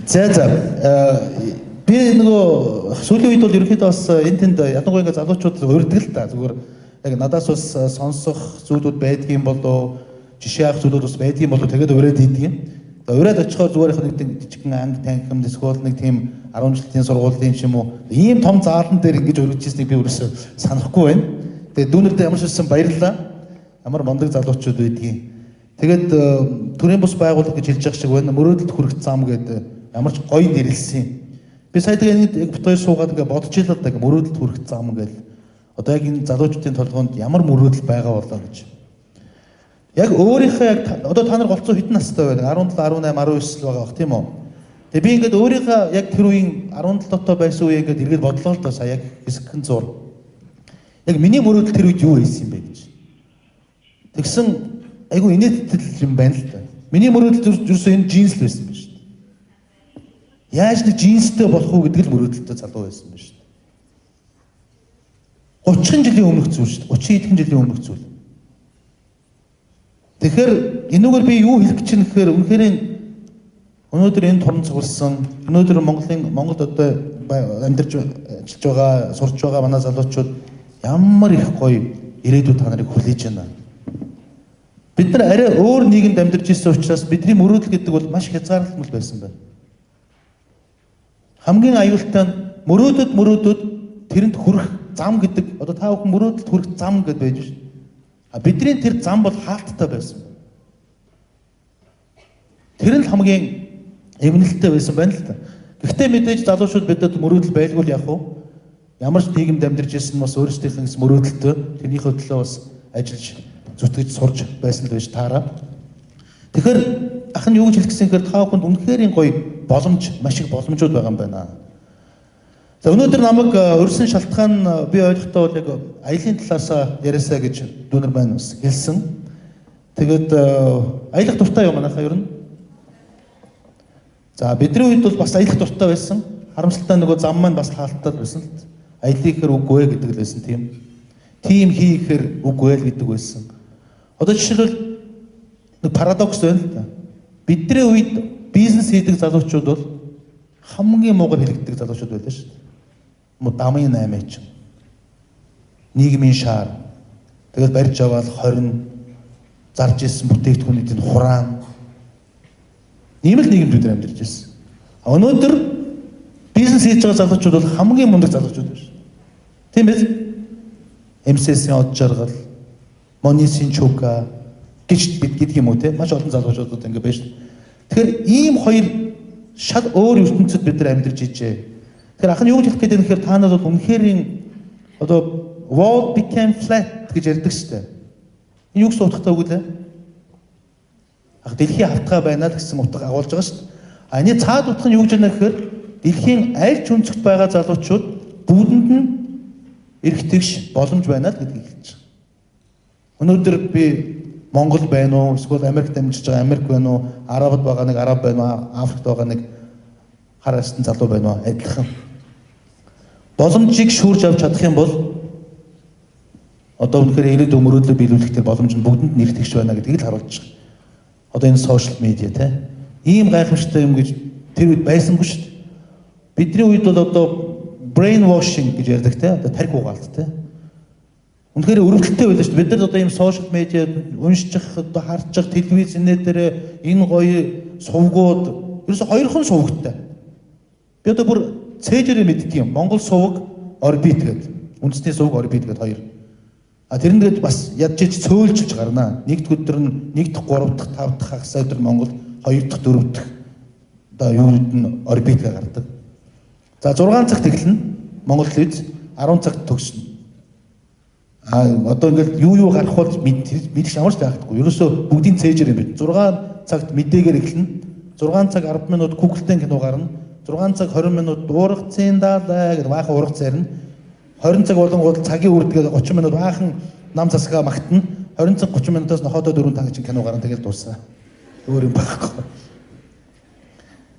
За за би нөгөө сүүлийн үед бол ерөнхийдөө бас энэ тэнд ялангуяа ингээ залуучууд урьдаг л та. Зүгээр яг надаас бас сонсох зүйлүүд байдгийн болоо, жишээ авах зүйлүүд бас байдгийн болоо тэгээд ураад идэг юм. За ураад очихоор зүгээр их нэг жижигхэн анги танхимд эсвэл нэг тийм 10 жилийн сургуулийн ч юм уу ийм том заалан дээр ингэж урьж ирснийг би өөрөөсөө санахгүй байна. Тэгээд дүүнердээ ямар ч байсан баярлалаа. Ямар мундаг залуучууд байдгийг. Тэгээд төрийн бус байгууллага гэж хэлж байгаа шиг байна. Мөрөөдөлд хүрэх зам гэдэг ямар ч гоё нэрлсэн юм. Би сая тэгээ нэг бут хоёр суугаад ингээ бодож илаа л да, мөрөөдөлд хүрэх зам гэл. Одоо яг энэ залуучуудын толгоонд ямар мөрөөдөл байгаа болоо гэж. Яг өөрийнхөө яг одоо та нар голцоо хэдэн настай байна? 17, 18, 19 л байгаа бах тийм үү? Тэгээ би ингээд өөрийнхөө яг тэр үеийн 17 тоо байсан үеийн ингээд эргээд бодлоо л доо сая яг хэсэгхэн зур. Яг миний мөрөөдөл тэр үед юу байсан юм бэ гэж. Тэгсэн айгу инээдтэй юм байна л да. Миний мөрөөдөл ерөөсөө энэ джинс л байсан байна шүү дээ. Яаж нэг джинстэй болох уу гэдэг л мөрөөдөлтэй залуу байсан байна шүү дээ. 30 жилийн өмнөх зүйл шүү дээ. 30 хэдэн жилийн өмнөх зүйл. Тэгэхээр энүүгээр би юу хэлэх гэж байна гэхээр үнэхээр өнөөдөр энэ туран цугласан, өнөөдөр Монголд одоо амьдарч ажиллаж байгаа, сурч байгаа манай залуучууд ямар их гоё ирээдүй та нарыг хүлээж байна. Бид нар арай өөр нийгэмд амьдарч ирсэн учраас бидний мөрөөдөл гэдэг бол маш хязгаарлалт байсан байна. Хамгийн аюултай нь мөрөөдөд тэрэнд хүрэх зам гэдэг, одоо та бүхэн мөрөөдөлд хүрэх зам гэдээ байж шин. А бидний тэр зам бол хаалттай байсан. Тэр нь л хамгийн эмнэлттэй байсан байна л да. Гэхдээ мэдээж залуучууд бидэд мөрөөдөл байлгүй л яах вэ? Ямар ч нийгэмд амьдарч ирсэн нь бас өөрсдийнх нь мөрөөдөлтөө тэрнийхээ төлөө бас ажиллаж зүтгэж сурж байсан л байж таараа. Тэгэхээр ах нь юу гэж хэлэх гэсэн гэхээр та бүхэнд үнэхээр гоё боломж, маш их боломжууд байгаа юм байна. За өнөөдөр намайг урьсан шалтгаан би ойлгохдоо бол яг аялын талаас яриасаа гэж дүүнер маань бас хэлсэн. Тэгээд аялах дуртай юм манайхаа ер нь. За бидний үед бол бас аялах дуртай байсан. Харамсалтай нөгөө зам маань бас хаалттай байсан л. Аялах ихээр үгүй ээ гэдэг л байсан тийм. Тим хийхээр үгүй ээ л гэдэг байсан. Одоо жишээлбэл нэг парадокс байна л да. Бидний үед бизнес хийдэг залуучууд бол хамгийн муугар хэлэгддэг залуучууд байлаа шүү дээ. Дамын 8 чинь. Нийгмийн шаар. Тэгэл барьж аваад 20 зарж исэн бүтээгдэхүүнүүдийн хураан. Ийм л нийгэмд бид амьдарч ирсэн. Өнөөдөр бизнес хийж байгаа залуучууд бол хамгийн мундаг залуучууд байна шүү. Тийм биз? MCS-ийн од жаргал, Монисийн чука гэж бид гэдэг юм уу те? Маш олон залуучууд ингэ байна шүү. Тэгэхээр ийм хоёр шал өөр ертөнцид бид нар амьдарч ижээ. Тэгэхээр ах нь юу гэж хэлэх гээд байна гэхээр та нар бол үнэхээр одоо world became flat гэж ярьдаг шүү дээ. Энэ юу гэсэн утгатай үг лээ? Ах дэлхийн хавтгай байна л гэсэн утга агуулж байгаа шүү дээ. А энэ цаад утга нь юу гэж байна гэхээр дэлхийн аль ч өнцөгт байгаа залуучууд бүгдэнд нь эрх тэгш боломж байна л гэдгийг хэлж байгаа. Өнөөдөр би Монгол байна уу, эсвэл Америкт амьдарч байгаа Америк байна уу, Арабд байгаа нэг Араб байна уу, Африкт байгаа нэг хар арьсны залуу байна уу, адилхан. Боломжийг шүүрж авч чадах юм бол одоо үнэхээр ирээдүйн мөрөөдлөө биелүүлэх тэр боломж нь бүгдэнд нь эрх тэгш байна гэдгийг л харуулж байгаа. Одоо энэ сошиал медиа те. Ийм гайхамшигтай юм гэж тэр үед байсангүй шүү дээ. Бидний үед бол одоо brain washing гэж ярьдаг те. Одоо тархи угаалт те. Үнэхээр өрөвдөлттэй байлаа шүү дээ. Бид нар одоо ийм сошиал медиа уншчих, одоо харчих, телевиз инээ дээр энэ гоё сувгууд ерөөсө хоёрхон сувгтай. Би одоо бүр цээжээрээ мэддэг юм. Монгол сувг Орбит гэдэг. Үндэсний сувг Орбит гэдэг хоёр. А тэрэн дээр бас ядж ич цөөлжилж гарна. Нэгд өдөр нь 1 дахь, 3 дахь, 5 дахь хагас өдөр Монгол, 2 дахь, 4 дахь одоо юунд нь Орбит гэ гардаг. За 6 цагт эхэлнэ. Монгол телевиз 10 цагт төгснө. А одоо ингээл юу гарах бол мэдэх ямар ч байхгүй. Ерөөсөө бүгдийн цээжээр юм бид. 6 цагт мэдээгээр эхэлнэ. 6 цаг 10 минут Google-тэй кино гарна. 6 цаг 20 минут уургацын даалай гэдэг баахан ургац ярина. 20 цаг болонгууд цагийн үрдгээд 30 минут баахан нам засгаа магтана. 20 цаг 30 минутаас нохойдоо 4 тагч кино гарна, тэгэл дуусаа. Өөр юм байхгүй.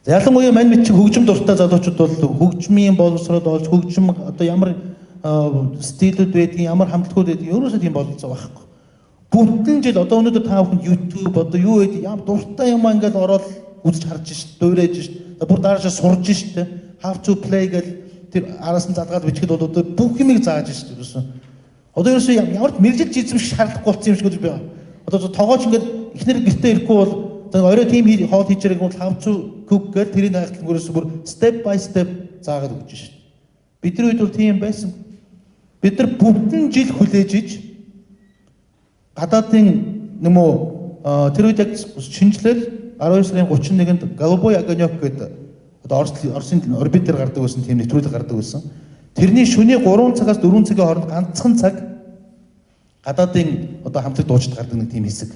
За ялангуяа мань мэд чи хөгжим дуртай залуучууд бол хөгжмийн боловсрол олж хөгжим одоо ямар стилүүд байдгийг, ямар хамтлагууд байдгийг ерөөсөө тийм бололцоо байхгүй. Бүтэн жил одоо өнөөдөр та бүхэнд YouTube одоо юу байдаг, ямар дуртай юм ингээл ороод үзэж харж шít, дуурайж шít. Бүр дараашаа сурж шít. How to play гэл тэр араас нь залгаад бичгэд бол одоо бүх юмыг зааж шít ерөөсөн. Одоо ерөөсөн ямар ч мэргэжил эзэмших шаардлагагүй болсон юм шиг би. Одоо тоогооч ингээд эхнэр гэртээ ирэхгүй бол орой тийм хоол хийж байгааг бол how to cook гэл тэрийг хайхлан ерөөсөн бүр step by step заагаад өгч шít. Бидний үед бол тийм байсан. Бид нар бүтэн жил хүлээж иж гадаадын нэмөө тэр үед яг шинжлэл 12 сарын 31-нд Голубой огонёк гэдэг одоо Оросын орбитер гардаг байсан тийм нэвтрүүлэг гардаг байсан. Тэрний шөнийн 3 цагаас 4 цагийн хооронд ганцхан цаг гадаадын одоо хамтлаг дуучид гардаг нэг тийм хэсэг.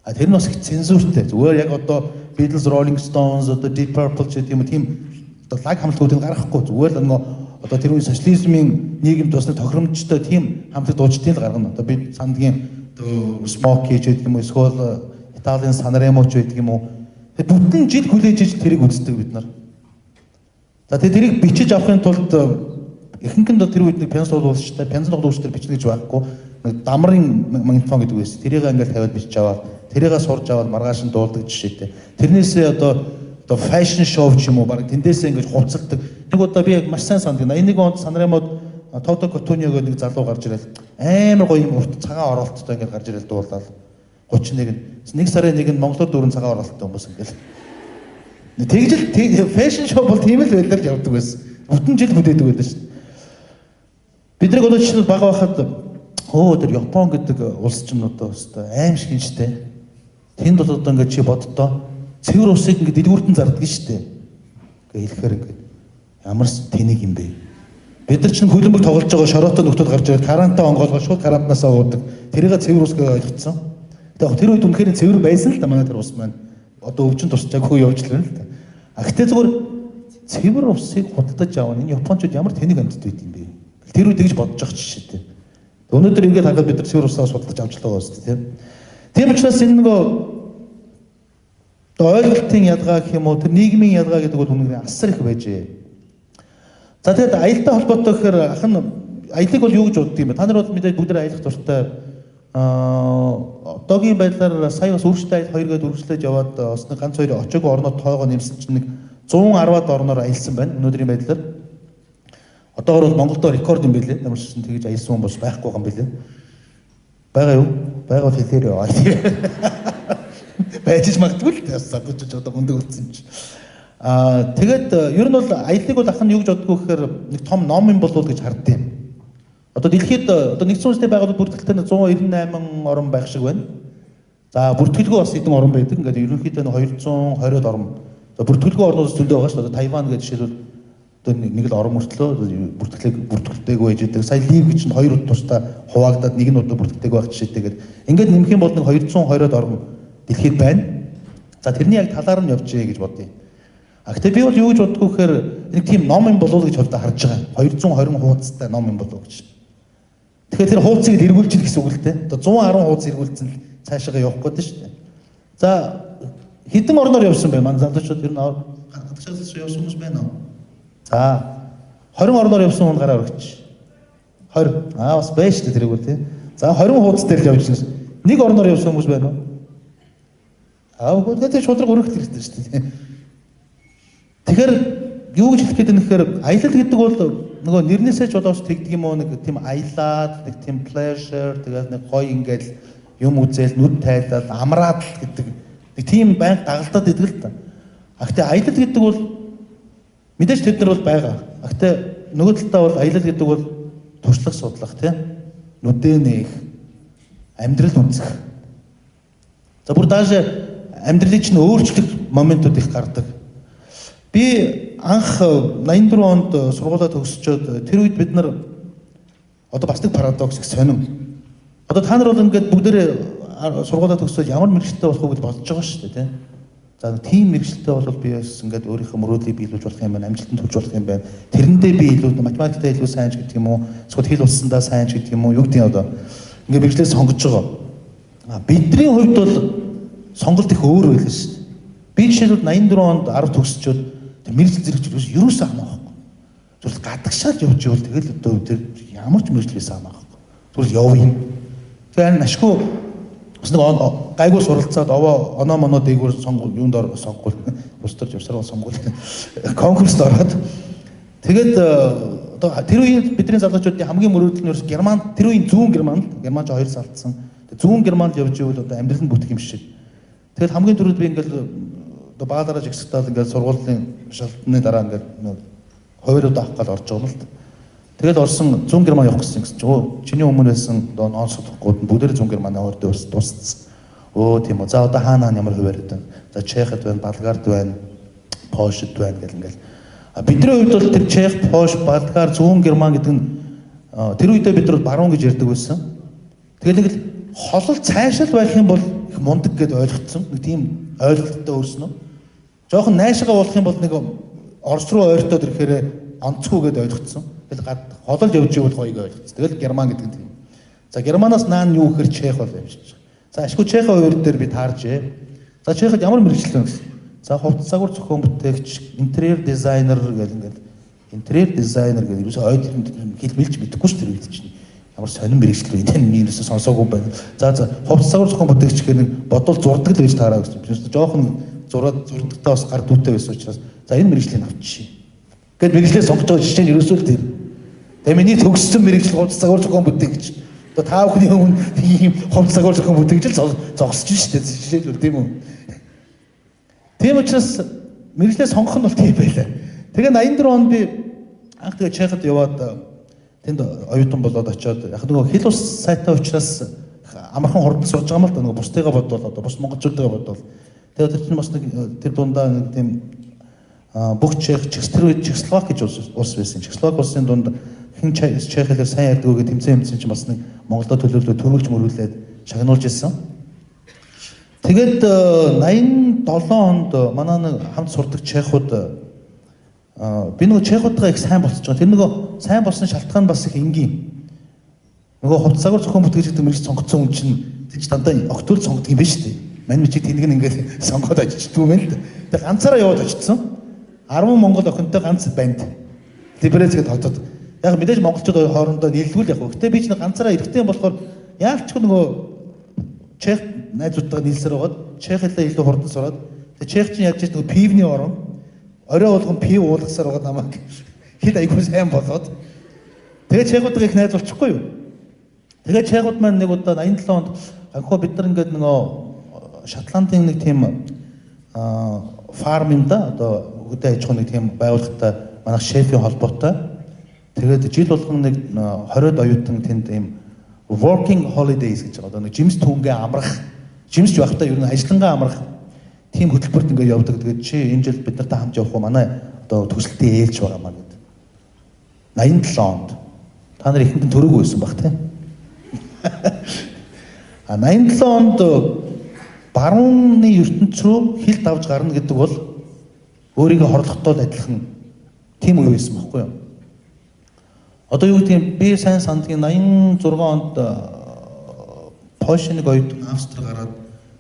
А тэр нь бас их цензуртэй. Зүгээр яг одоо Beatles, Rolling Stones, одоо Deep Purple ч гэдэг юм тийм одоо лаг хамтлагуудыг гаргахгүй. Зүгээр л нөгөө одоо тэр үеийн социализмын нийгэмд бас нэг тохиромжтой тийм хамтлаг дуучдыг л гаргана. Одоо би сандгийн Smoky ч гэдэг юм уу, эсвэл Италийн Sanremo ч гэдэг юм уу. Тэгээ бүтэн жил хүлээж иж тэрийг үздэг бид нар. За тэгээ тэрийг бичиж авахын тулд ихэнх нь тэр үед нэг пенс уулуусчтай, пенс нуглуусч тэр бичнэ гэж байхгүй. Нэг дамрын магнитофон гэдэг байсан. Тэрийг ингээд тавиад бичиж аваад, тэрийг сурж аваад маргааш нь дуулдаг жишээтэй. Тэрнээсээ одоо fashion show ч юм уу баг тэндээсээ ингэж хувцалдаг. Нэг удаа би яг маш сайн сандаг. 81 онд Санремод Тото Котунио гэдэг нэг залуу гарч ирэл амар гоё юм урт цагаан оролттой ингээд гарч ирэл дуулаад 31 1 сарын 1-нд монголоор дүүрэн цагаан оролттой хүмүүс ингээл. Тэгжэл fashion show бол тийм л байлаар л явдаг байсан. Бүтэн жил хүлээдэг байлаа шүү дээ. Бид нар одоо жишээлбэл бага байхад тэр Япон гэдэг улс чинь одоо өстой аим шиг штэ. Тэнд бол одоо ингээд чи боддоо цэвэр усыг ингээд дэлгүүртэн зардаг штэ. Ингээ хэлэхээр ингээд ямар тэнэг юм бэ? Бид нар чинь хөлбөмбөг тоглож байгаа шороотой нөхдөл гарч ирээд карантай онгоолгоо шууд карантнаасаа уудаг. Тэрийг цэвэр ус гэж ойлгоцсон. Тэгээ тэр үед үнэхээр цэвэр байсан л да манай тэр ус маань. Одоо өвчин тусчаагүй явж л байна л да. А гэтээ зүгээр цэвэр усыг худалдаж авах энэ японочууд ямар тэнэг амьтд байт юм бэ? Тэр үед тэгж бодож байгаа жишээтэй. Өнөөдөр ингээд харахад бид нар цэвэр усаас худалдаж авч л байгаа үст тийм. Тийм учраас энэ нөгөө ойлголтын ялгаа гэх юм уу тэр нийгмийн ялгаа гэдэг бол үнэхээр асар их байжээ. За тэгэд аялалтай холбоотой гэхээр ах нь аяллыг бол юу гэж боддог юм бэ? Та нар бол мэдээж бүгд аялах дуртай. Одоогийн байдлаар сая бас өөрчлөлт аялал 2 гээд үргэлжлэж яваад бас нэг ганц хоёр очоогүй орнууд тоогоо нэмсэн чинь нэг 110-аад орноор аялсан байна өнөөдрийн байдлаар. Одоогор бол Монголдо рекорд юм билээ. Ямар ч гэсэн тэгж аялсан хүн бас байхгүй юм билээ. Байгаа юу? Байгаа бол хэлээрэй. Байж ч магадгүй л бас залуучууд одоо мундаг болсон юм чи. Тэгээд ер нь бол аяллыг бол ах нь юу гэж боддгоо гэхээр нэг том ном юм болов уу гэж хардсан юм. Одоо дэлхийд одоо нэгдсэн үндэсний байгууллага бүртгэлтэй 198 орн байх шиг байна. За бүртгэлгүй бас хэдэн орн байдаг. Ингээд ерөнхийдөө 220-од орн. За бүртгэлгүй орнууд зөндөө байгаа шүү дээ. Одоо Тайван гэж жишээлбэл одоо нэг л орн мөртлөө бүртгэлтэйг байж байдаг. Сая Лив гэж нь хоёр тусдаа хуваагдаад нэг нь удаа бүртгэлтэйг байх жишээтэй гээд ингээд нэмэх юм бол нэг 220-од орн дэлхийд байна. За тэрний яг талаар нь явжээ гэж бодъё. А гэтээ би бол юу гэж боддгоо гэхээр нэг тийм ном юм болов уу гэж хувьдаа харж байгаа. 220 хуудастай ном юм болов уу гэж. Тэгэхээр тэр хуудсыг эргүүлж ийн гэсэн үг л дээ. Одоо 110 хуудас эргүүлсэн л цаашаа явах гээд шүү дээ. За хэдэн орноор явсан бэ? Манай залуучууд ер нь гадагшаас явсан хүмүүс байна уу? За 20 орноор явсан хүн гараа өргөч. 20. Аа бас байна шүү дээ тэрийг үл тий. За 20 хуудас дээр л явж байна. Нэг орноор явсан хүмүүс байна уу? Аа үгүй тэр шудраг өргөх хэрэгтэй шүү дээ. Тэгэхээр юу гэж хэлэх гээд байна гэхээр аялал гэдэг бол нөгөө нэрнээсээ ч болоос тэгдэг юм уу нэг тийм аялаад нэг тийм pleasure тэгээд нэг гоё ингээл юм үзэл нүд тайлал амраад л гэдэг нэг тийм байнга дагалдаад идэг л та. А гэтээ аялал гэдэг бол мэдээж тэд нар бол байгаа. А гэтээ нөгөө талдаа бол аялал гэдэг бол туршлага судлах тийм нүдээ нээх амьдрал үзэх. За бүр дааш амьдралыг чинь өөрчлөх моментууд их гардаг. Би анх 84 онд сургуулаа төгсчөөд тэр үед бид нар одоо бас нэг парадокс их сонин. Одоо та нар бол ингээд бүгдээрээ сургуулаа төгсөөд ямар мэргэжилтэй болох уу гэж бодож байгаа шүү дээ, тийм. За тийм мэргэжилтэй бол би бас ингээд өөрийнхөө мөрөөдлийг биелүүлж болох юм байна, амжилтанд хүрч болох юм байна. Тэрэндээ би илүү математиктаа илүү сайн ч гэдэг юм уу, эсвэл хэл уссандаа сайн ч гэдэг юм уу, юу гэдэг нь одоо ингээд мэргэжлээ сонгож байгаа. А бидний хувьд бол сонголт их өөр байлаа шүү дээ. Би жишээлбэл 84 онд 10 төгсчөөд мэргэжил зэрэг ч ерөөсөө хамаахгүй. Зүгээр гадагшаал явж ивэл тэгэл одоо тэр ямар ч мэргэжил байсан хамаахгүй. Зүгээр явъя. Тэгэхээр ашгүй бас нэг гайгүй суралцаад овоо оноо моноо дээгүүр сонгуул юунд ор сонгуул бус төр явсараа сонгуул конкурст ороод тэгээд одоо тэр үеийн бидний залуучуудын хамгийн мөрөөдөл нь ерөөс Герман, тэр үеийн зүүн Герман, Герман ч хоёр салдсан. Зүүн Германд явж ивэл одоо амьдрал нь бүтэх юм шиг. Тэгэл хамгийн түрүүд би ингээл одоо баалаараа жигсгтаал ингээл сургуулийн шалтны дараа ингээл хуваарьуд авах гал орж байгаа юм л да. Тэгэл орсон зүүн Герман явах гэсэн чинь өө чиний өмнө байсан одоо ноонсохгүй нь бүгдээр зүүн Германы хуваар дууссан. Өө тийм үү. За одоо хаана ямар хуваар байна? За Чехд байна, Болгард байна, Польшд байна гэл ингээл. Бидний хувьд бол тэр Чех, Польш, Болгар, зүүн Герман гэдэг нь тэр үедээ бид нар баруун гэж ярьдаг байсан. Тэгэл нэг л холол цаашаал байх юм бол их мундаг гэдээ ойлгоцсон. Нэг тийм ойлголттой өрснө. Жохон найшгаа болох юм бол нэг Орос руу ойртоод ирэхээр онцгүй гэдээ ойлгоцсон. Тэгэл холол явж ивэл гоё гэж ойлгоцсон. Тэгэл Герман гэдэг нь тийм. За Германаас наан юу гэхээр Чех бол юм шиг. За ашгүй Чехийн хуваар дээр би тааржээ. За Чехэд ямар мэргэжил вэ гэсэн. За хувцас загвар зохион бүтээгч, интерьер дизайнер гэл ингээд интерьер дизайнер гэдэг ерөөсөө ойд хэл мэлж мэдэхгүй шүү дээ үед чинь. Ямар сонин мэргэжил вэ? Энэ минь ерөөсөө сонсоогүй байна. За хувцас загвар зохион бүтээгч гэх нэг бодвол зурдаг л гэж таараа гэсэн. Ерөөсөө жоохон зураад зурдагтаа бас гар дүүтэй байсан учраас за энэ мэргэжлийг авчи. Гэт мэргэжлээ сонгож байгаа жишээ нь ерөөсөө л тэр. Тэгээ миний төгссөн мэргэжил хувцас загвар зохион бүтээгч. Одоо та бүхний өмнө ийм хувцас загвар зохион бүтээгч л зогсож шүү дээ. Жишээлбэл тийм үү? Тийм учраас мэргэжлээ сонгох нь бол тийм байлаа. Тэгээ 84 онд би анх тэгээ Чехад яваад тэнд оюутан болоод очиод яг нөгөө хэл ус сайтай учраас амархан хурдан сурж байгаа юм л да. Нөгөө бусдыгаа бодвол одоо бус монголчуудыгаа бодвол тэгээ тэр чинь бас нэг тэр дундаа нэг тийм бүх Чех, тэр үед Чехословак гэж улс байсан. Чехословак улсын дунд хэн чех хэлээр сайн ярьдаг вэ гэж тэмцээн чинь бас нэг Монголдо төлөөлөө төрүүлж мөрүүлээд шагнуулж ирсэн. Тэгээд 87 онд манай нэг хамт сурдаг чехууд би нөгөө чехуудгаа их сайн болцож байгаа. Тэр нөгөө сайн болсон шалтгаан бас их энгийн. Нөгөө хувцас загвар зохион бүтээгч гэдэг мэрэгч сонгоцсон хүн чинь тийч дандаа октоол сонгодог юм биш үү? Мань бичиг тэнэг нь ингээд сонгоод очичдгүй юм л да. Тэгээд ганцаараа яваад очсон. 10 монгол охинтой ганц банд. Либерец гэдэг хотод. Яг мэдээж монголчууд хоорондоо нийлдэггүй л яг. Гэтэ би ч нэг ганцаараа эрэгтэй юм болохоор яалчгүй нөгөө чех найзуудтайгаа нийлсээр байгаад чех хэлээ илүү хурдан сураад тэгээ чех чинь яаж ч нөгөө пивний орон орой болгон пив уулгасаар байгаад намайг хэл айгүй сайн болоод тэгээ чехуудгаа их найз болчихгүй юу. Тэгээ чехууд маань нэг удаа 87 онд анхаа бид нар ингээд нөгөө Шотландын нэг тийм фарм юм да одоо хөдөө аж ахуйн нэг тийм байгууллагатай манайх шефийн холбоотой. Тэгээд жил болгон нэг 20-од оюутан тэнд ийм working holidays гэж байгаа. Одоо нэг жимс түнгээ амрах, жимсч байхдаа ер нь ажиллангаа амрах тийм хөтөлбөрт ингээд явдаг. Тэгээд чи энэ жил бид нартай хамт явах уу? Манай одоо төсөлтийн ээлж байгаа маа гэдэг. 87 онд та нар ихэнх нь төрөөгүй байсан баг тийм. А 87 онд барууны ертөнц рүү хил давж гарна гэдэг бол өөрийгөө хорлохтой адилхан тийм үе байсан байхгүй юу? Одоо юу гэдэг юм би сайн сандгийн 86 онд Польшийн нэг оюутан Австри гараад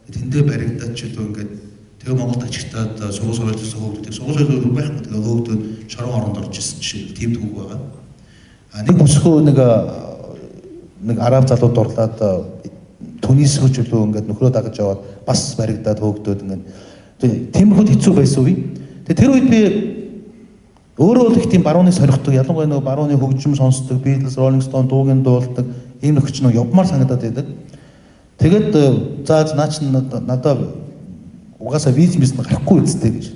тэндээ баригдаад ч илүү ингээд тэгээ Монголд ачигтаад сургууль сургуулиас хөөгдөг. Сургууль сургууль байхгүй тэгээ хөөгдөд шорон оронд орж исэн жишээ тийм түүх байгаа. А нэг бүсгүй нэг араб залуу дурлаад Түнис рүү ч илүү ингээд нөхрөө дагаж яваад бас баригдаад хөөгдөд ингээд тиймэрхүү хэцүү байсан үе. Тэгээ тэр үед би өөрөө бол их тийм барууны сорихдаг, ялангуяа нөгөө барууны хөгжим сонсдог, Beatles, Rolling Stone дуугийн дуулдаг ийм нөхч нөө явмаар санагдаад байдаг. Тэгээд за наа чи надаа угаасаа виз миз гарахгүй үсттэй гэж.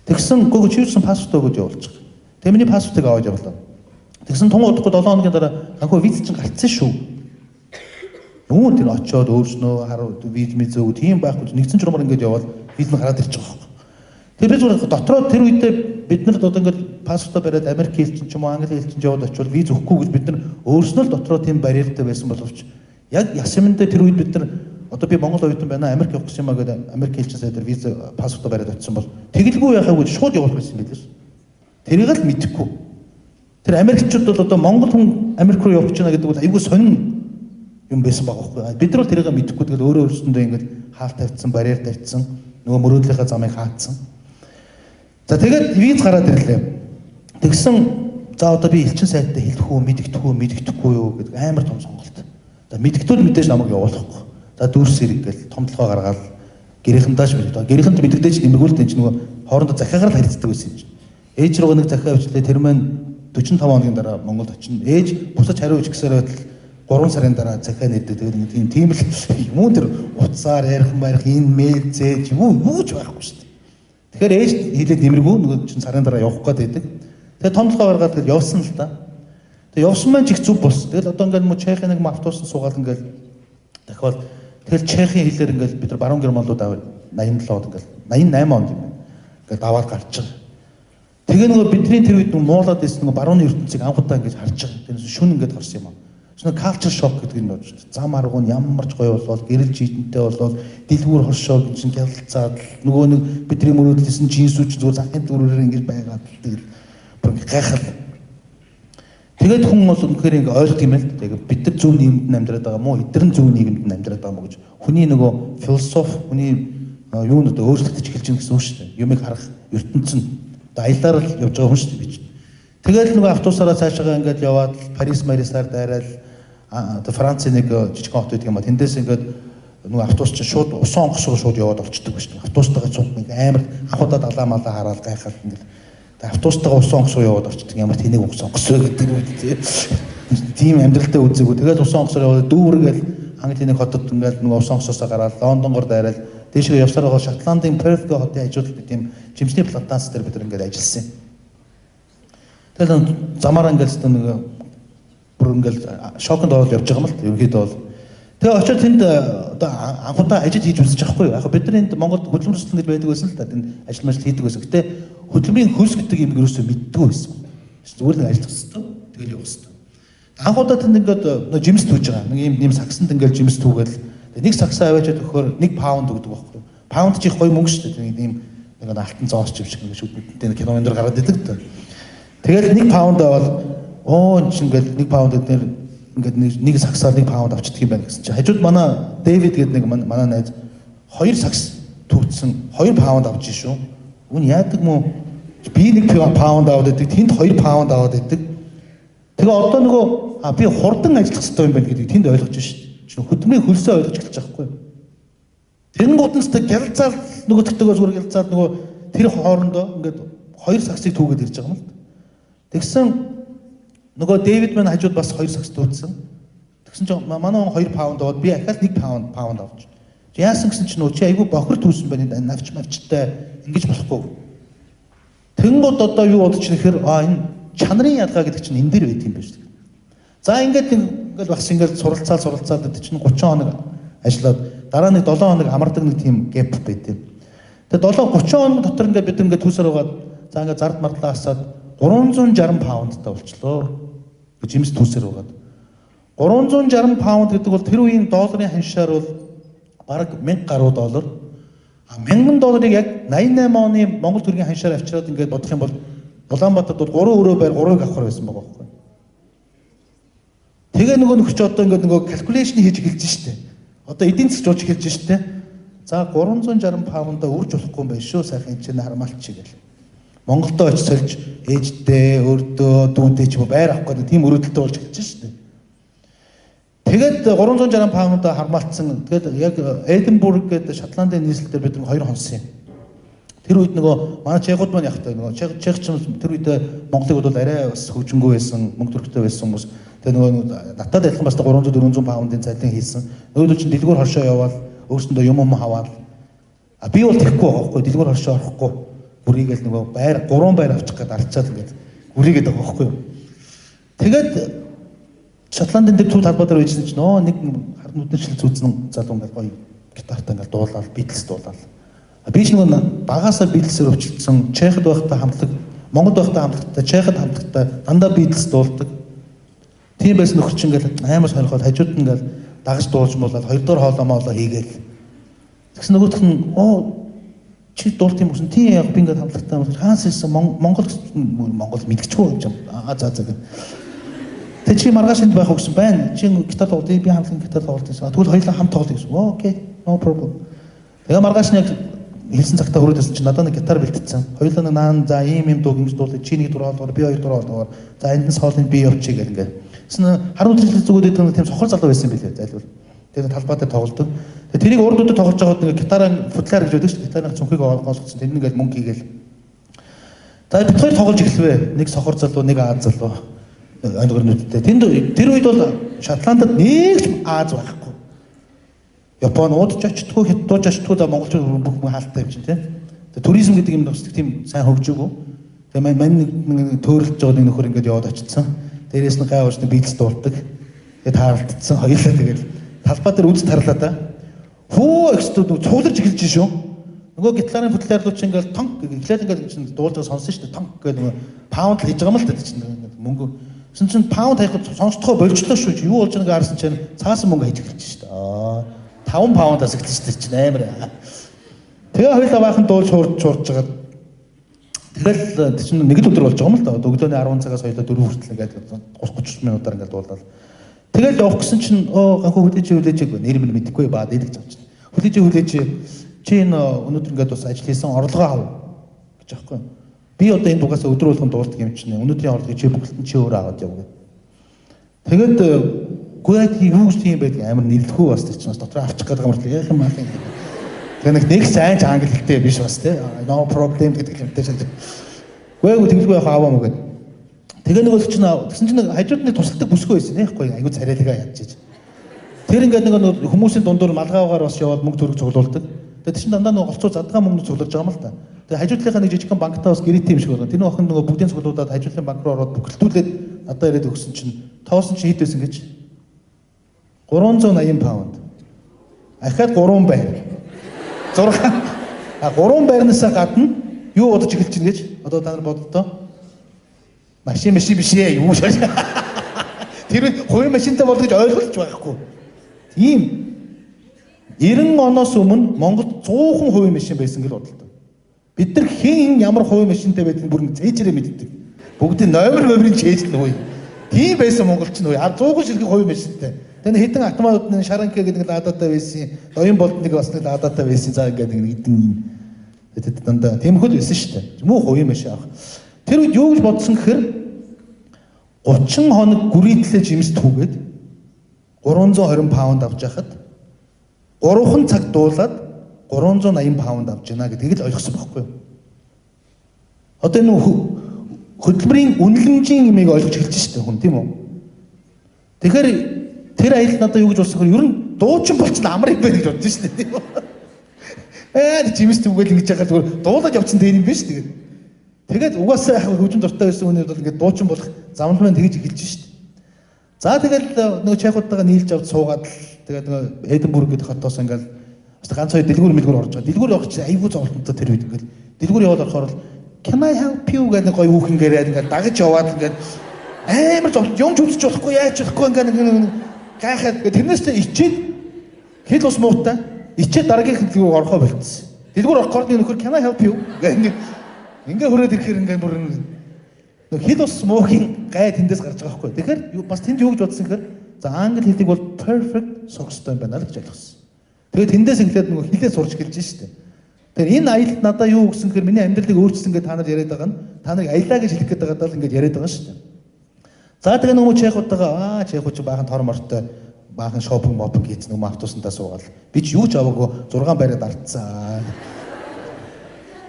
Тэгсэн гоо чи юусэн паспорт өгөөд явуулчих. Тэгээ миний паспортыг аваад явлаа. Тэгсэн тун удахгүй 7 хоногийн дараа анхуу виз чинь гарцсан шүү. Юу тэр очиод өөрснөө хар виз миз өгөө тийм байхгүй. Нэгдсэн журмаар ингээд явбал виз нь гараад ирчих жоох. Тэр би зүгээр дотроо тэр үедээ бид нар одоо ингээд паспортоо бариад Америк хэлчин ч юм уу Англи хэлчин яваад очивол виз өгөхгүй гэж бид нар өөрснөө л дотроо тийм барьертай байсан боловч яг ясмэндээ тэр үед бид нар одоо би Монгол оюутан байна Америк явах гэсэн юм а гэдэг Америк хэлчин сайдаар виз паспортоо бариад очисон бол тэгэлгүй яхаагүй шууд явуулах байсан юм билээ. Тэрийг л мэдэхгүй. Тэр Америкчууд бол одоо Монгол хүн Америк руу явах гэж байна гэдэг бол айгүй сонин юм байсан байгаа байхгүй. Бид нар бол тэрийг мэдэхгүй тэгэл өөрөө өөрсөндөө ингээд хаалт тавьчихсан, барьер тавьчихсан, нөгөө мөрөөдлийнхаа замыг хаацсан. За тэгээд виз гараад ирлээ. Тэгсэн за одоо би элчин сайттай хэлэх үү, мэдэгдэх үү, мэдэгдэхгүй юу гэдэг амар том сонголт. За мэдэгдвэл мэдээж намайг явуулахгүй. За дүүрс хэрэг гэл том толгой гаргаад гэрийнхэндээ ч мэддэг. Гэрийнхэнд мэддэгдэж нэмэргүй л дээ чинь нөгөө хоорондоо захиагаар л харилцдаг байсан юм чинь. Ээж рүүгээ нэг захиа авчлаа, тэр маань 45 хоногийн дараа Монголд очино. Ээж буцаж хариу өгч гэсээр байтал 3 сарын дараа захиа нэдэг. Тэгээд тийм л юм тэр утсаар ярих марих энэ мэйл зээж юм уу ч байхгүй шүү дээ. Тэгэхээр ээж хэлээд нэмэргүй нөгөө чинь сарын дараа явах гээд байдаг. Тэгээд том толгой гаргаад тэгэл явсан л та. Тэгээд явсан маань ч их зүв болсон. Тэгэл одоо ингээд мө Чехийн нэг автобусанд суугаад ингээд дахиад тэгэл Чехийн хэлээр ингээд бид нар баруун германлууд аваад 87 онд ингээд 88 онд юм байна. Ингээд даваад гарч байгаа. Тэгээ нөгөө бидний тэр үед нөгөө муулаад байсан нөгөө барууны ертөнцийг анх удаа ингэж харж байгаа. Тэрнээс шүн ингээд гарсан юм аа. Шинэ culture shock гэдэг нь болж шүү дээ. Зам аргуу нь ямар ч гоё болвол, гэрэл жидэнтэй болвол, дэлгүүр хоршоо гэж чинь гялцаад нөгөө нэг бидний мөрөөдлөсөн джинсүүд чинь зүгээр захын дүрээр ингэж байгаад тэгэл бүр гайхал. Тэгээд хүн бол үнэхээр ингэ ойлгох юм л да. Тэгээд бид нар зөв нийгэмд амьдраад байгаа мó, эдгэр нь зөв нийгэмд амьдраад байгаа мó гэж хүний нөгөө философи, хүний юунд одоо өөрчлөгдөж эхэлж байна гэсэн үг шүү дээ. Юмыг харах ертөнц нь одоо аяллаар л явж байгаа хүн шүү дээ би чинь. Тэгэл нөгөө автобусаараа цаашаа ингээд яваад Парис Марисаар дайраал одоо Францын нэг жижигхэн хот байдаг юм а. Тэндээс ингээд нөгөө автобус чинь шууд усан онгоц руу шууд яваад орчдөг байж шүү. Автобустайгаа цуг нэг амар анх удаа далаа малаа хараад гайхаад ингээд автобустайгаа усан онгоц руу яваад орчдөг. Ямар тэнэг усан онгоц вэ гэдэг юм тий. Тийм амьдралтай үзээгүй. Тэгэл усан онгоцоор яваад дүүргээл Английн нэг хотод ингээд нөгөө усан онгоцоосоо гараад Лондонгоор дайраал дээшээ явсаар байгаа Шотландын Перth хотын хажууд би тийм жимсний плантац дээр бид нар ингээд ажилласан юм. Тэгэл замаараа ингээд нэг бүр ингээл шоконд ороод явж байгаа юм л ерөнхийдөө бол. Тэгээ очиод тэнд одоо анх удаа ажил хийж үзэж байгаа хгүй юу. Яг бид нар энд Монголд хөдөлмөр судлан гэж байдаг байсан л да. Тэнд ажил мажил хийдэг байсан. Гэтэ хөдөлмөрийн хөлс гэдэг юм ерөөсөө мэддэггүй байсан. Зүгээр нэг ажиллах хэвээр тэгэл явах хэвээр. Анх удаа тэнд ингээд жимс түүж байгаа. Нэг юм сагсанд ингээд жимс түүгээл нэг сагсаа аваачаад өгөхөөр 1 паунд өгдөг байхгүй юу. Паунд чи их гоё мөнгө шүү дээ. Нэг юм нэг алтан зоос ч юм шиг ингээд шүдэнтэй кинон дээр гараад идэг л. Тэгэл 1 паунд аваад оо энэ чинь ингээд 1 паунд эднэр ингээд нэг сагсаар 1 паунд авчдаг юм байна гэсэн чинь хажууд манай Дэвид гэдэг нэг манай найз 2 сагс түүцсэн 2 паунд авч шүү. Үн яадаг мó би 1 паунд аваад идэг, тэнд 2 паунд аваад идэг. Тэгээ одоо нөгөө би хурдан ажиллах хэрэгтэй юм байна гэдгийг тэнд ойлгож шээ. Чинь хөдөлмөрийн хөлсөө ойлгож эхэлж байгаа байхгүй юу. Тэнгууд нь ч гялцаал нөгөө тэгтэгөө зүгээр гялцаал нөгөө тэр хоорондоо ингээд 2 сагсыг түүгээд ирж байгаа юм л. Тэгсэн нөгөө Дэвид маань хажууд бас 2 сагс түүцсэн. Тэгсэн чинь манай хүн 2 паунд аваад би ахиад 1 паунд авч. Яасан гэсэн чинь чи айгүй бохор түүсэн байна навч мавчтай ингэж болохгүй. Тэнгууд одоо юу бодож нэхэр энэ чанарын ялгаа гэдэг чинь энэ дэр байт юм байна шүү дээ. За ингээд ингээл бас ингээд суралцаал гэдэг чинь 30 хоног ажиллаад дараа нэг 7 хоног амардаг нэг тийм гэп байт юм. Тэгээ 7 30 хоног дотор ингээд бид ингээд түүсээр байгаад за ингээд зард мардлаа асаад 360 паундтай болчлоо. Жимс түүсээр байгаад 360 паунд гэдэг бол тэр үеийн долларын ханшаар бол бараг 1000 гаруй доллар. А 1000 долларыг яг 88 оны Монгол төгрөгийн ханшаар авчираад ингээд бодох юм бол Улаанбаатарт бол 3 өрөө байр 3-ыг авахар байсан байгаа байхгүй. Тэгээ нөгөө нөхч одоо ингээд нөгөө calculation хийж эхэлж штэ. Одоо эдийн засгч болж эхэлж штэ. За 360 паундаа үрж болохгүй юм байна шүү. Сайхан энэ чинь хармалчих гэл. Монголдо очиж сольж ээждээ, өөрдөө, дүүдээ ч юм уу байр авах гэдэг тийм өрөөдөлтөй болж эхэлж штэ. Тэгээд 360 паундаа хармаалцсан. Тэгээд яг Эдинбург гэдэг Шотландын нийслэл дээр бид 2 хонсон юм. Тэр үед нөгөө манай чехууд маань явахтай нөгөө чех ч тэр үед Монголыг бол арай бас хөгжингүй байсан, мөнгө төрхтэй байсан хүмүүс. Тэгээ нөгөө надад адилхан бас 300 400 паундын цалин хийсэн. Нөгөөдөл чинь дэлгүүр хоршоо яваал өөрсөндөө юм хаваал. А би бол тэхгүй байгаа байхгүй, дэлгүүр хоршоо орохгүй. Гүрийгээл нөгөө байр 3 байр авчих гээд арчаад ингээд гүрийгээд байгаа байхгүй юу. Тэгээд Шотландын тэр төв талбай дээр байжсэн чинь нэг хар нүдэн шил зүүцэн залуу ингээд гоё гитартай ингээд дуулаад Beatles дуулаад. Би ч нөгөө багасаа Beatles-ээр өвчлөсөн, Чехд байхдаа хамтлаг, Монголд байхдаа хамтлагтай, Чехд хамтлагтай дандаа Beatles дуулдаг. Тийм байсан нөхөр чинь ингээд амар сонирхол хажууд нь ингээд дагаж дуулж муулаад хоёрдугаар хоолоо моолоо хийгээл. Тэгсэн нөгөөх нь чи дуулт юм гэсэн. Тийм яг би ингээд хамтлагтай хаанаас ирсэн Монгол мэдгэчгүй юм. Аа за за гэх. Тэг чи маргааш энд байх уу гэсэн байна. Чи гитар тоглоё, би хамтлагийн гитар тоглоё гэсэн. Тэгвэл хоёулаа хамт тоглоё гэсэн. Окей, no problem. Тэгээ маргааш нь яг хэлсэн цагтаа хүрээд ирсэн чинь надад нэг гитар бэлтцсэн. Хоёулаа нэг наан за ийм юм дуу ингэж дуулъя. Чи нэг дураа болгоор би хоёр дураа болгоор. За энд нь соолыг би явчих гэл ингээд. Тэгсэн хар үтрэл зүгүүд гэдэг нэг тийм сохор залуу байсан билээ зайлвал. Тэгээд талбай дээр тоглодог. Тэгээд тэрийг урд өдөр тоглож байгаад нэг гитарын футляр гэж байдаг шүү дээ. Гитарын цүнхийг гоосгосон. Тэр ингээд мөнгө хийгээл. За бид хоёр тоглож эхлэвэ. Нэг сохор залуу, нэг Аз залуу. Ойлгор нүдтэй. Тэнд тэр үед бол Шотландд нэг ч Аз байхгүй. Японууд ч очтгүй, Хятадууд ч очтгүй, за монголчууд бүх хүн хаалттай юм чинь тий. Тэгээд туризм гэдэг юм бас тийм сайн хөгжөөгүй. Тэгээд мань нэг төөрөлж байгаа нэг нөхөр ингээд яваад очсон. Дээрээс нь гай уучны бийлс дуулдаг. Тэгээд таарлтцсан хоёулаа тэгээд талбай дээр үз тарлаа да. Хөө экстүүд цугларч эхэлж шүү. Нөгөө гитарын футляр руу чинь ингээл тонк эхлээд ингээл чинь дуулж байгаа сонсон шүү дээ. Тонк гэдэг нөгөө паунд л хийж байгаа юм л та чинь мөнгө. Тэсэн чинь паунд хаяхад сонсдохоо болжлоо шүү. Юу болж байгааг харсан чинь цаасан мөнгө хийж эхэлж шүү дээ. Аа 5 паундаас эхэлж шүү дээ чинь амар. Тэгээ хоёулаа баахан дуулж хурж хурж байгаа. Тэгэл чинь нэг л өдөр болж байгаа юм л да. Өглөөний 10 цагаас хоёулаа 4 хүртэл ингээд 30 минутаар ингээд дуулаад. Тэгэл явах гэсэн чинь оо ганхуу хүлээж хүлээж нэр минь мэдэхгүй баа дэлгэж авчихна. Хүлээж хүлээж чи энэ өнөөдөр ингээд бас ажил хийсэн орлогоо ав гэж аахгүй. Би одоо энэ дугаас өдөр болгон дуулдаг юм чинь өнөөдрийн орлогыг чи бүгэлтэн чи өөрөө аваад яв гэх. Тэгээд гүйт юу гэж тийм байдаг амар нэрлэхүү бас тэр чинь бас дотор авчих гэдэг юм бол яах юм аа. Тэгээ нэг сайн ч англи хэлтэй биш бас тий. No problem гэдэг юмтай шал. Гүй тэгэлгүй яах аваа мөгөөд. Тэгээ нөгөө чинь тэгсэн чинь хажууд нь тусалдаг бүсгүй байсан нээхгүй айгу царайлгаа ядчихэж. Тэр ингээд нэг хүмүүсийн дундуур малгайгаар бас яваад мөнгө төгрөг цуглуулдаг. Тэгээ тэр чинь дандаа нөгөө голцоо задгаа мөнгө цуглуулж байгаа юм л та. Тэгээ хажуудлынхаа нэг жижигхэн банктаа бас гэрээтэй юм шиг байна. Тэр охин нөгөө бүгдийн цуглуулад хажуудлын банк руу ороод бүгэлтүүлээд надад ирээд өгсөн чинь тоосон чинь хэд байсан гэж 380 паунд. Ахаад 3 байр. 6. А 3 байрнаасаа гадна юу бодож эхэлж чинь гэж одоо та нар бодлоо. Машин машин биш ээ юу шаш. Тэр хувийн машинтай болдог гэж ойлгож байхгүй. Тийм 90 оноос өмнө Монголд 100 хувийн машин байсан гэж бодлоо. Бид нар хэн ямар хувийн машинтай байдгийг бүр цээжрээ мэддэг. Бүгдийн номер номерын чэйжлэн үе. Тийм байсан монголч нь үе. 100 ширхэг хувийн машинтай. Тэгээ хэдэн автоматууд нэг шаранка гэдэг нэг ладатай байсан. Доён болд нэг бас нэг ладатай байсан. За ингээд нэг хэдэн тэд дандаа тиймэрхүү байсан шүү дээ. Муу хувийн машин авах. Тэр үед юу гэж бодсон гэхээр 30 хоног гүрийтлээ жимс түүгээд 320 паунд авч яхад 3 цаг дуулаад 380 паунд авч яана гэдгийг л ойлгосон байхгүй юу? Одоо энэ хөдөлмөрийн үнэлэмжийн юмыг ойлгож эхэлж шүү дээ хүн тийм үү? Тэгэхээр тэр аялал надад юу гэж бодсон гэхээр ер нь дуучин болчихно амар юм байна гэж бодсон шүү дээ тийм үү? Жимс түүгээл ингэж яхаар зүгээр дуулаад явчихсан дээр юм биш тэгээд. Тэгээд угаасаа яг хөгжим дуртай байсан хүний бол ингээд дуучин болох замнал маань тэгж эхэлж шүү дээ. За тэгэл нөгөө чайхуудтайгаа нийлж авч суугаад л тэгээд нөгөө Эдинбург гэдэг хотоос ингээд бас ганц хоёр дэлгүүр мэлгүүр орж байгаа. Дэлгүүр явах чинь айгүй зовлонтой тэр үед ингээд дэлгүүр яваад орохоор л can I help you гэдэг гоё хүүхэн гэрээд ингээд дагаж яваад ингээд амар зовлон юм ч үзэж болохгүй яаж болохгүй ингээд нэг гайхаад тэрнээс ч ичээд хэл ус муутай ичээд дараагийн дэлгүүр орохоо болцсон. Дэлгүүр орохоор нэг нөхөр can I help you гэдэг ингээд хүрээд ирэхээр ингээд бүр нэг хэл ус муугийн гай тэндээс гарч байгаа байхгүй. Тэгэхээр бас тэнд юу гэж бодсон гэхээр за англи хэлийг бол perfect сурах хэрэгтэй юм байна л гэж ойлгосон. Тэгээд тэндээс эхлээд нөгөө хэлээ сурч эхэлж штэ. Тэгэхээр энэ аялалд надаа юу өгсөн гэхээр миний амьдралыг өөрчилсөн гэж та нар яриад байгаа нь та нарыг аялаа гэж хэлэх гээд байгаа даа л ингээд яриад байгаа шүү дээ. За тэгээ нөгөө чайхуудтайгаа чайхууд чи баахан тор мортой баахан шопинг мопинг хийцэн нөгөө автобусандаа суугаад би ч юу ч аваагүй 6 байраад ардсан.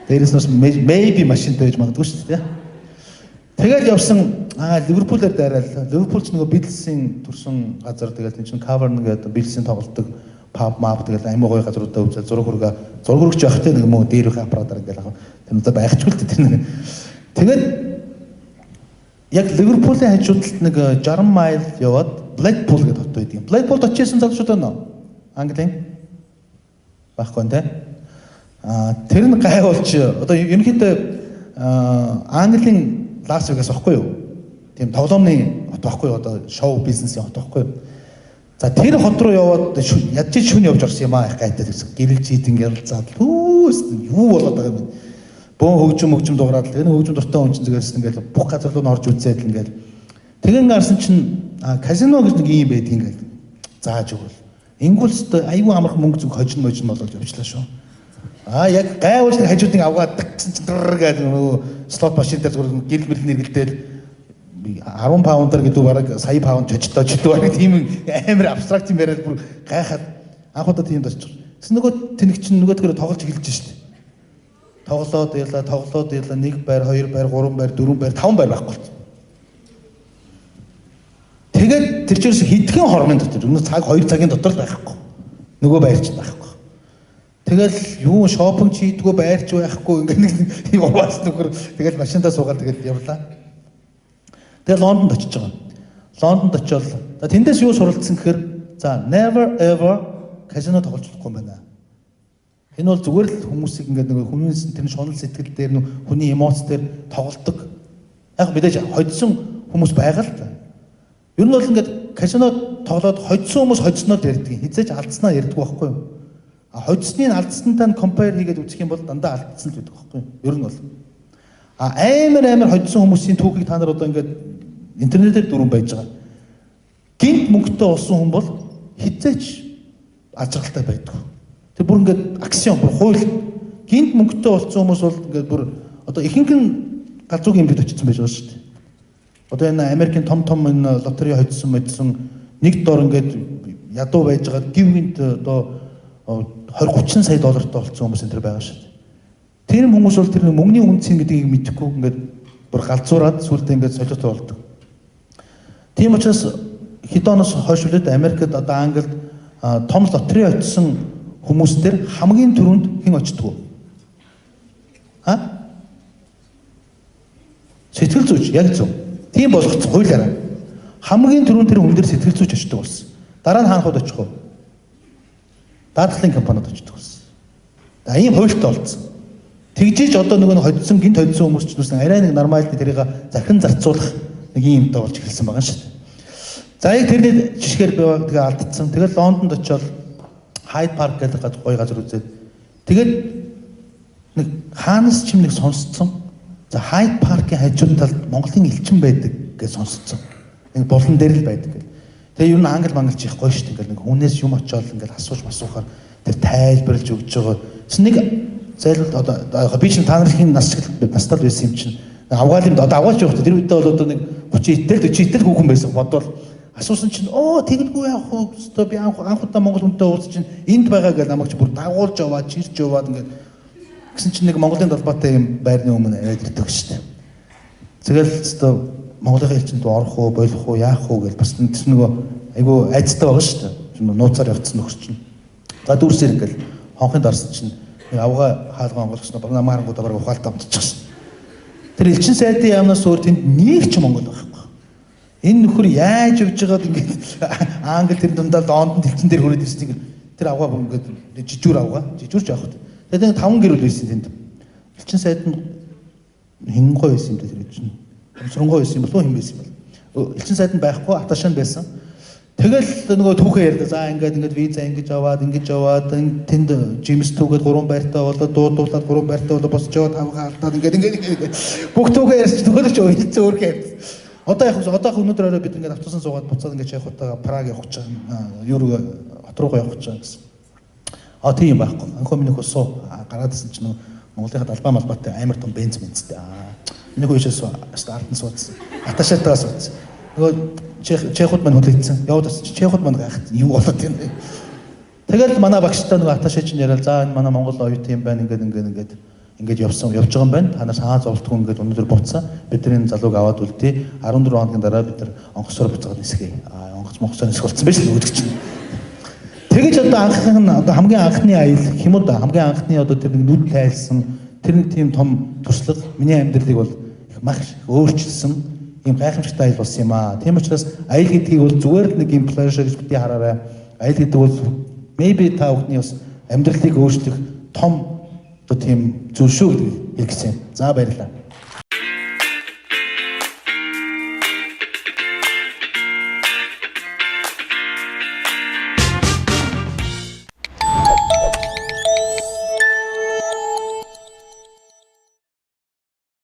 Дээрээс нь maybe машинтай байж магадгүй шүү дээ. Тэгэл явсан Ливерпулээр дайраал. Ливерпул ч нөгөө Битлсийн төрсэн газар тэгэл тийм чинь Cavern гэдэг Битлсийн тоглолтог паб мап тэгэл аймаг гоё газруудаа үзэл зураг хөргөж явах те нэг мөн дээрх аппаратаар ингээл ах. Тэр надад байхчгүй л тэр нэг. Тэгээд яг Ливерпулийн хажуудалд нэг 60 майл яваад Blackpool гэдэг хот байдаг юм. Blackpool-д очижсэн залуучууд байна уу? Английн байхгүй те. Тэр нь гайвуулч одоо ерөнхийдөө Английн Лас Вегас байхгүй юу? Тийм тоглоомны хот байхгүй юу? Одоо шоу бизнесийн хот байхгүй юу? За тэр хот руу яваад ядч шүн явж орсон юм аа их гайтай гэсэн. Гэрэлж идэн гэрэлцаад хүүс юу болоод байгаа юм бэ? Бөөн хөгжим дуурайд л энэ хөгжим дуртай хүн чинь зүгээрс ингээл бүх газар руу н орж үзээд л ингээл тэгэн гарсан чинь казино гэж нэг юм байдаг ингээл зааж өгвөл. Ингүүл өстө айгүй амархан мөнгө зүг хожин можин болоод явчлаа шүү. Яг гайвуулч нэг хажуудыг авгаад гэсэн чинь дэр гэдэг нөгөө слот машин дээр зүгээр гэрэл мэрэл нэргэлдэл 10 паундаар гэдэг бараг сая паунд чочлоо ч гэдэг бараг тийм амар абстракт юм яриад бүр гайхаад анх удаа тиймд очих. Тэгсэн нөгөө тэнэг чинь нөгөөдгөрөө тоглож эхэлж шít. Тоглоод ялаа, тоглоод ялаа 1 байр, 2 байр, 3 байр, 4 байр, 5 байр байхгүй болсон. Тэгээд тэр чигээс хэдхэн хормын дотор, өнөө цаг 2 цагийн дотор л байхгүй. Нөгөө байр чинь байхгүй. Тэгэл юу шопинг хийдгүү байрч байхгүй ингээд нэг юм ураас нөхөр тэгэл машиндаа суугаад тэгэл явлаа. Тэгэл Лондонд очиж байгаа. Лондонд очиод за тэндээс юу суралцсан гэхээр за never ever казино тоглож болохгүй юм байна. Энэ бол зүгээр л хүмүүсийг ингээд нэг хүмүүсийн тэр шунал сэтгэл дээр нэг хүний эмоц дээр тоглолдог. Яг мэдээж хоцсон хүмүүс байгаа л та. Ер нь бол ингээд казино тоглоод хоцсон хүмүүс хоцсноо л ярьдаг. Хизээж алдснаа ярьдаг байхгүй юу? А хоцсны нь алдсантай нь compare хийгээд үзэх юм бол дандаа алдсан л байдаг байхгүй юу? Ер нь бол. А амар хоцсон хүмүүсийн түүхийг та нар одоо ингээд интернетээр дөрвөн байж байгаа. Гинт мөнгөтэй болсон хүн бол хизээч аз жаргалтай байдаг. Тэр бүр ингээд axiom, бүр хууль. Гинт мөнгөтэй болсон хүмүүс бол ингээд бүр одоо ихэнх нь галзуугийн эмнэлэгт очсон байж байгаа шүү дээ. Одоо энэ Америкийн том том энэ лотерей хоцсон мэдсэн нэг дор ингээд ядуу байж байгаа гив гинт одоо 20 30 сая доллартай болсон хүмүүс энэ төр байгаа шүү дээ. Тэр хүмүүс бол тэр мөнгөний үнцэн гэдгийг мэдэхгүй ингээд бүр галзуураад сүултээ ингээд солиотой болдог. Тийм учраас хэдэн оноос хойш үлээд Америкт одоо Англид том лотерей очсон хүмүүс дээр хамгийн түрүүнд хэн очдөг вэ? А? Сэтгэл зүйч яг зөв. Тийм болгоцсон хуулиараа. Хамгийн түрүүнд тэр хүн дээр сэтгэл зүйч очдог болсон. Дараа нь хаанхууд очих вэ? Даатгалын компаниуд очдог болсон. За ийм хуультай болсон. Тэгжиж одоо нөгөө хоцсон гинт хоцсон хүмүүс ч нүсэн арай нэг нормалны тэрийг захин зарцуулах нэг ийм юмтай болж эхэлсэн байгаа шүү дээ. За яг тэрний жишгээр би тэгээ алдсан. Тэгэл Лондонд очиод Hyde Park гэдэг газар гоё газар үзээд тэгээд нэг хаанаас ч юм нэг сонсцсон. За Hyde Park-ийн хажуу талд Монголын элчин байдаг гэж сонсцсон. Нэг булан дээр л байдаг гэх. Тэгээ ер нь англи мангалч их гоё шүү дээ. Ингээл нэг хүнээс юм очиод ингээл асууж масуухаар тэр тайлбарлаж өгч байгаа. Тэс нэг зайлвал одоо би чинь та нарын нас шиг настал байсан юм чинь. Авгаал юм одоо авгаалч явах. Тэр үедээ бол одоо нэг 30 итэл 40 итэл хүүхэн байсан бодвол асуусан чинь оо тэгэлгүй яах вэ? Өстө би анх удаа монгол хүнтэй уулзсан чинь энд байгаа гэж намайг чи бүр дагуулж яваад чирч яваад ингээд гэсэн чинь нэг Монголын талбайтай юм байрны өмнө аваад ирдэг шүү дээ. Тэгэл өстө Монголын элчинд орох уу, болох уу, яах уу гэж бас тэр нөгөө айгу айцтай байгаа шүү дээ. Нууцаар явцсан нөхөр чинь. За дүүрсээр ингээл хонхын дарсан чинь нэг авгаа хаалгаа онгойлгосноо баг намаа харангуудаа баг ухаалтай амтчихсан. Тэр элчин сайдын яамнаас өөр тэнд нэг ч монгол байхгүй. Энэ нөхөр яаж явж байгаад ингээд англи тэр дундаа Лондонд элчин дээр хүрээд ирсэн ингээд тэр авгаа бүр ингээд жижүүр авгаа жижүүрч явах. Тэгээд 5 гэр бүл байсан тэнд. Элчин сайд нь хингой байсан юм дээ тэр чинь. Өмсрөнгөө байсан юм болов уу хэн байсан юм бол. Элчин сайд нь байхгүй аташан байсан. Тэгэл нөгөө түүхээ ярьдаг. За ингээд ингээд виза ингэж аваад ингэж аваад тэнд Джеймс түүгээд 3 байртай болоод дуудуулаад 3 байртай болоод босч яваад тавгаа алдаад ингээд ингээд бүх түүхээ ярьж нөгөө ч уйлцсан өөрхөө ярьсан. Одоо яг одоо өнөөдөр орой бид ингээд автобусан суугаад буцаад ингээд явах удаа Праг явах гэж байгаа. Юу руу хот руугаа явах гэж байгаа гэсэн. А тийм байхгүй. Анхоо миний хөө суу гараад исэн чинь Монголынхаа далбаа малбаатай амар том бенз бензтэй. Аа миний хөө ишээс ард нь суудсан. Аташаатайгаа суудсан. Нөгөө чехууд маань хүлээдсэн. Яваад бас чехууд маань гайхсан. Юу болоод юм бэ? Тэгэл манай багштай нөгөө аташаа чинь яриад за энэ манай Монгол оюутан юм байна ингээд ингээд ингээд ингээд явсан явж байгаа юм байна. Та нар саа зовлтгүй ингээд өнөөдөр буцсан. Бид нар энэ залууг аваад үлдээ. 14 хоногийн дараа бид нар онгоцоор буцаад нисгэе. Аа онгоц монгоцоор нисэх болсон байж л үүдг чинь. Тэгэж одоо анхных нь одоо хамгийн анхны аялал гэх юм уу да хамгийн анхны одоо тэр нэг нүд тайлсан тэр нэг тийм том туршлага миний амьдралыг бол их маш өөрчилсөн ийм гайхамшигтай аялал болсон юм аа. Тийм учраас аялал гэдгийг бол зүгээр л нэг юм pleasure гэж бити хараарай. Аялал гэдэг бол maybe та бүхний бас амьдралыг өөрчлөх том одоо тийм зүйл шүү гэдгийг хэлсэн. За баярлалаа.